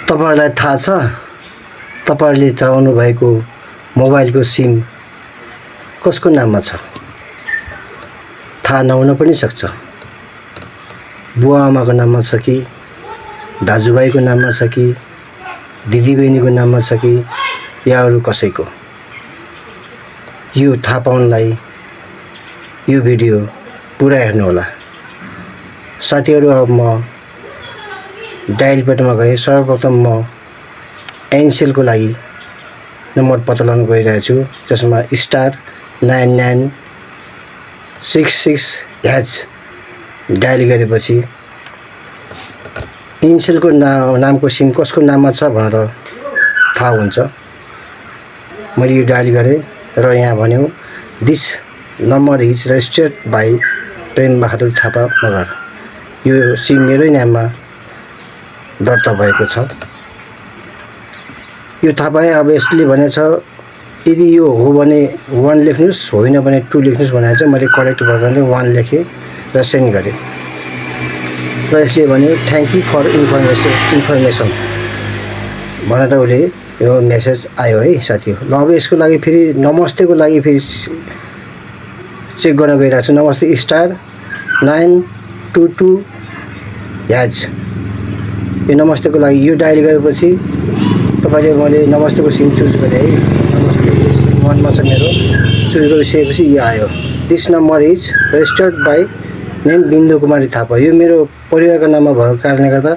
तपाईहरुलाई थाहा छ तपाईहरुले चलाउनु भएको मोबाइलको सिम कसको नाममा छ? थाहा नहुन पनि सक्छ। बुवा आमाको नाममा छ कि, दाजुभाइको नाममा छ कि, दिदीबहिनीको नाममा छ कि या अरु कसैको? यो थाहा पाउनलाई यो भिडियो पुरा हेर्नु होला। साथीहरु, अब म डायल बटनमा गए सर्वप्रथम म एनसेलको लागि नम्बर पत्ता लगाउन गइरहेको छु, जसमा *9966# डायल गरेपछि एनसेलको नामको सिम कसको नाममा छ भनेर थाहा हुन्छ। मैले यो डायल गरे र यहाँ भन्यो this number is registered by Prem Bahadur Thapa Magar. यो सिम मेरै नाममा दर्ता भएको छ। यो थाहा पाए। अब यसले भनेछ यदि यो हो भने 1 लेख्नुस्, होइन भने 2 लेख्नुस् भनेको छ। मैले करेक्ट भर्जनले 1 लेखे र सेन्ड गरे र यसले भन्यो थ्यांक यू फर इन्फर्मेसन भनेर उसले यो मेसेज आयो है साथीहरु। ल अब यसको लागि फेरि नमस्तेको लागि फेरि चेक गर्न गइरहेको छु। नमस्ते *922# यो नमस्तेको लागि यो डायल गरेपछि तपाईले मैले नमस्तेको सिम चुज गरे है। नमस्तेको सिम 1 मा छ मेरो। चुज गरिसकेपछि यो आयो this number is registered by name Bindu Kumari Thapa. यो मेरो परिवारको नाममा भएको कारणले गर्दा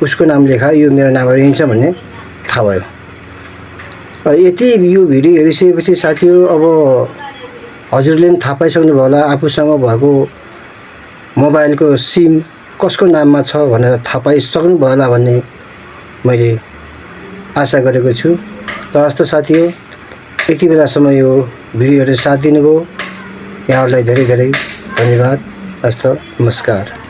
उसको नाम लेखा यो मेरो नाममा रहन्छ भन्ने थाहा भयो। यति यो भिडियो हेरिसकेपछि साथीहरु, अब हजुरले पनि थाहा पाइसक्नु भयो होला आफूसँग भएको मोबाइलको सिम कसको नाममा छ भनेर थाहा पाइसक्नु भयो होला भन्ने मैले आशा गरेको छु। र हस्त साथीहरु, यति बेलासम्म यो भिडियोले साथ दिनुभयो। यहाँहरुलाई धेरै धेरै धन्यवाद। हस्त नमस्कार।